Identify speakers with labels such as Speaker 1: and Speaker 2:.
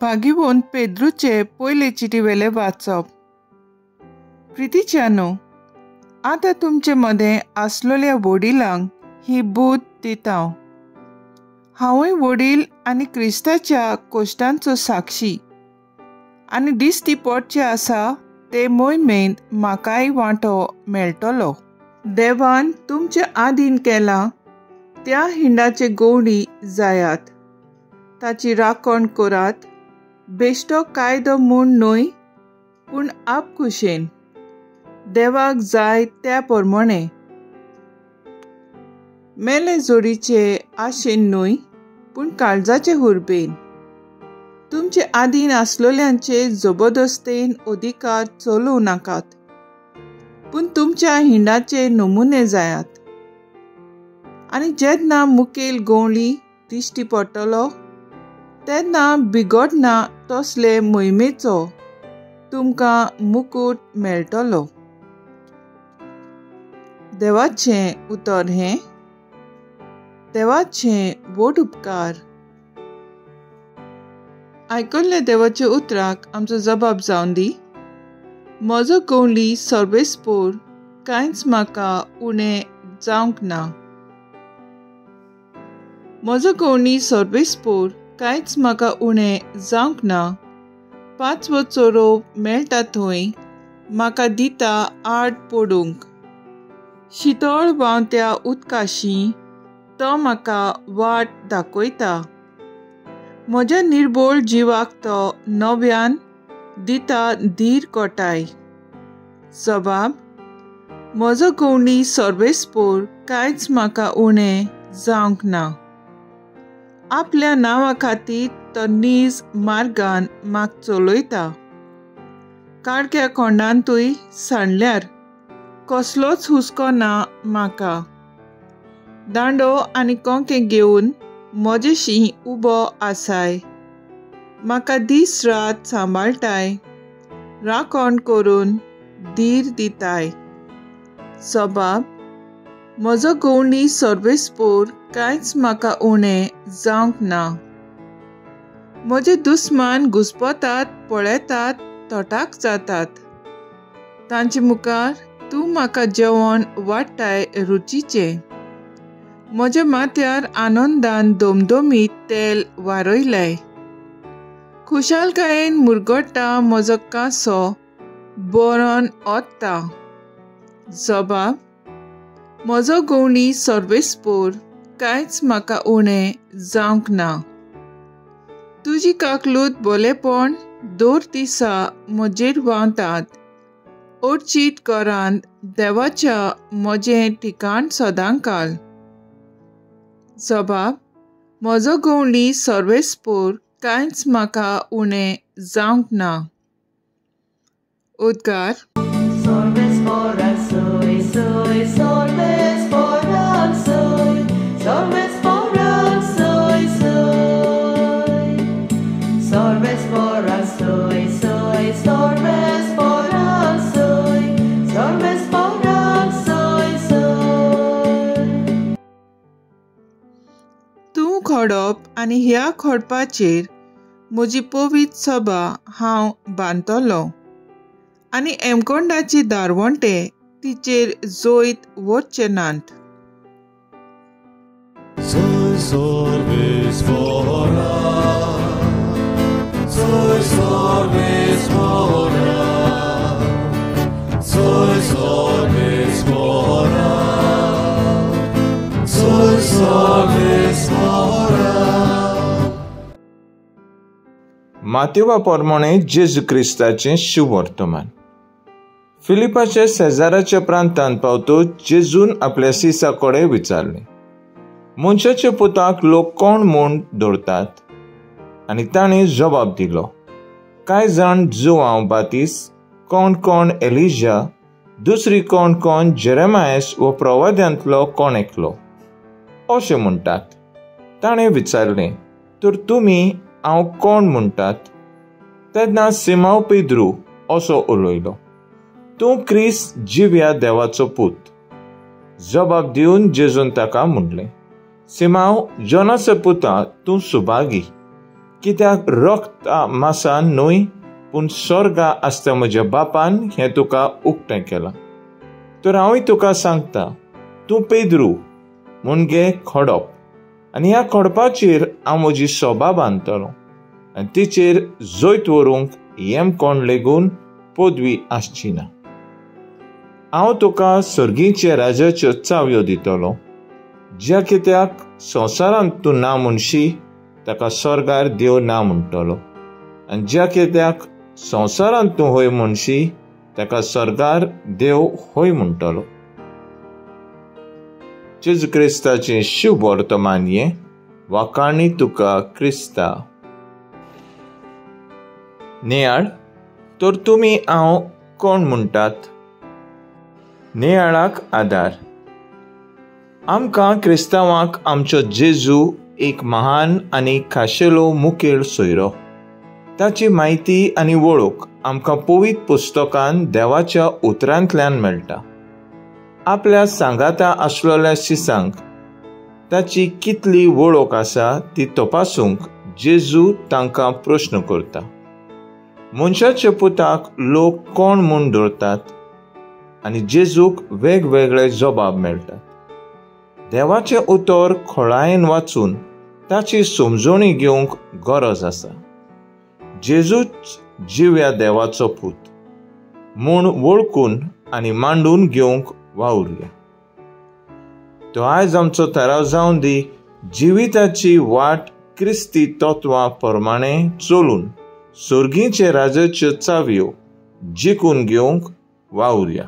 Speaker 1: भागीवंत पेद्रूचे पयले चिटीवेले वाचप. प्रितीच्यानो, आतां तुमचे मदें आसलेल्या वडिलांक ही बूद दिता. हांवूय वडील आनी क्रिस्ताच्या कोश्टांचो साक्षी आनी दिश्टी पडचे आसा ते मोहिमेंत म्हाकाय वांटो मेळटलो. देवान तुमचे आदीन केला त्या हिंडाचे गोवणी जायात, ताची राखण करात, बेश्टो कायदो म्हूण न्हय पूण आपखुशेन देवाक जाय त्या प्रमाणे, मेले जोडीचे आशेन न्हय पूण काळजाचे हुर्बेन, तुमचे आदीन आसलेल्यांचे जबरदस्तेन अधिकार चलोवं नाकात पूण तुमच्या हिंडाचे नमुने जायात. आनी जेन्ना मुखेल गोवणी दिश्टी पडटलो तेन्ना बिगडना तसले मोहिमेचो तुमकां मुकूट मेळटलो. देवाचें उतर हें. देवाचें व्हड उपकार. आयकल्ल्या देवाच्या उतराक आमचो जबाब जावन दी. म्हजो गवळी सर्वेस्पोर, कांयच म्हाका उणें जावंक ना. म्हजो गवळी सर्वेस्पोर, कांयच म्हाका उणें जावंक ना. पांचवो चोरोव मेळटा थंय म्हाका दिता आड पडूंक. शितळ व्हांवत्या उदकाशी तो म्हाका वाट दाखयता. म्हज्या निर्बोळ जिवाक तो नव्यान दिता धीर कोटाय. जबाब, म्हजो गवळी सर्वेस्पोर, कांयच म्हाका उणें जावंक ना. आपल्या नांवा खातीर तो नीज मार्गान म्हाका चलयता. काळख्या कोंडांतूय सांडल्यार कसलोच हुस्को ना म्हाका. दांडो आनी कोंके घेवन म्हजेशी उबो आसाय. म्हाका दीस रात सांबाळटाय, राखण करून धीर दिताय. सबाब, म्हजो गवळी सर्वेस्पोर, कांयच म्हाका उणें जावंक ना. म्हजे दुस्मान घुस्पतात, पळयतात, तटाक जातात. तांचे मुखार तूं म्हाका जेवण वाडटाय रुचीचें. म्हज्या माथ्यार आनंदान दोमदोमीत तेल वारयलें. खुशालकायेन मुरगट्टा म्हजो कांसो बरोन ओत्ता. जबाब, म्हजो गवळी सर्वेस्पोर, कांयच म्हाका उणें जावंक ना. तुजी काकलूत बोलेपण दर दिसा म्हजेर व्हांवतात. अडचीत घरांत देवाच्या म्हजें ठिकाण सदांकाळ. जबाब, म्हजो गवळी सर्वेस्पोर, कांयच म्हाका उणें जावंक ना. उद्गार. तूं खडप आनी ह्या खडपाचेर म्हजी पवित्र सभा हांव बांदतलो आनी एमकोंडाची दारवंटे तिचेर जैत वचचे नात.
Speaker 2: मातेवा प्रमाणे जेजू क्रिस्ताचें शुवर्तमान. फिलिपाच्या शेजाराच्या प्रांतांत पावतो जेजून आपल्या सिसा कडेन विचारलें, मनशाच्या पुताक लोक कोण म्हूण धरतात? आनी ताणें जबाब दिलो, कांय जाण जुआंव बातीस, कोण कोण एलिजा, दुसरी कोण कोण जेरेमायस वो प्रवाद्यांतलो कोण एकलो अशें म्हणटात. ताणें विचारलें, तर तुमी हांव कोण म्हणटात? तेन्ना सिमांव पेद्रू असो उलयलो, तूं क्रिस्त जिव्या देवाचो पूत. जबाब दिवन जेजून ताका म्हणलें, सिमांव जोनाचे पुता, तूं सुभागी, कित्याक रक्त मासान न्हय पूण स्वर्गा आसता म्हज्या बापान हें तुका उक्तें केलां. तर हांवूय तुका सांगता, तूं पेद्रू मुणगे खडप, आनी ह्या खडपाचेर हांव म्हजी सोबा बांदतलो आनी तिचेर जैत व्हरूंक येमकोण लेगून पदवी आसची ना. हांव तुका सर्गीच्या राजाच्यो चावयो दितलो. ज्या कित्याक संवसारांत तूं ना म्हणशी ताका स्वर्गार देव ना म्हणटलो, आनी ज्या कित्याक संवसारांत तूं हय म्हणशी ताका स्वर्गार देव हय म्हणटलो. जेजू क्रिस्ताचें शुभ वर्तमान हें. वाखाणी तुका क्रिस्ता. नियाळ, तर तुमी हांव कोण म्हणटात? नियाळाक आदार. आमकां क्रिस्तांवांक आमचो जेजू एक महान आनी खाशेलो मुखेल सोयरो. ताची म्हायती आनी वळख आमकां पवित्र पुस्तकान देवाच्या उतरांतल्यान मेळटा. आपल्या सांगाता आसलेल्या शिसांक ताची कितली वळख आसा ती तपासूंक जेजू तांकां प्रश्न करता. मनशाच्या पुताक लोक कोण म्हूण धरतात? आनी जेजूक वेगवेगळे जबाब मेळटात. देवाचें उतर खोलायेन वाचून ताची समजणी घेवंक गरज आसा. जेजूच जिव्या देवाचो पूत म्हूण वळखून आनी मांडून घेवंक वावुरया. तो आयज आमचो थाराव जावन दी, जिविताची वाट क्रिस्ती तत्वां प्रमाणे चलून सर्गीचे राजाच्यो चावयो जिखून घेवंक वावुरया.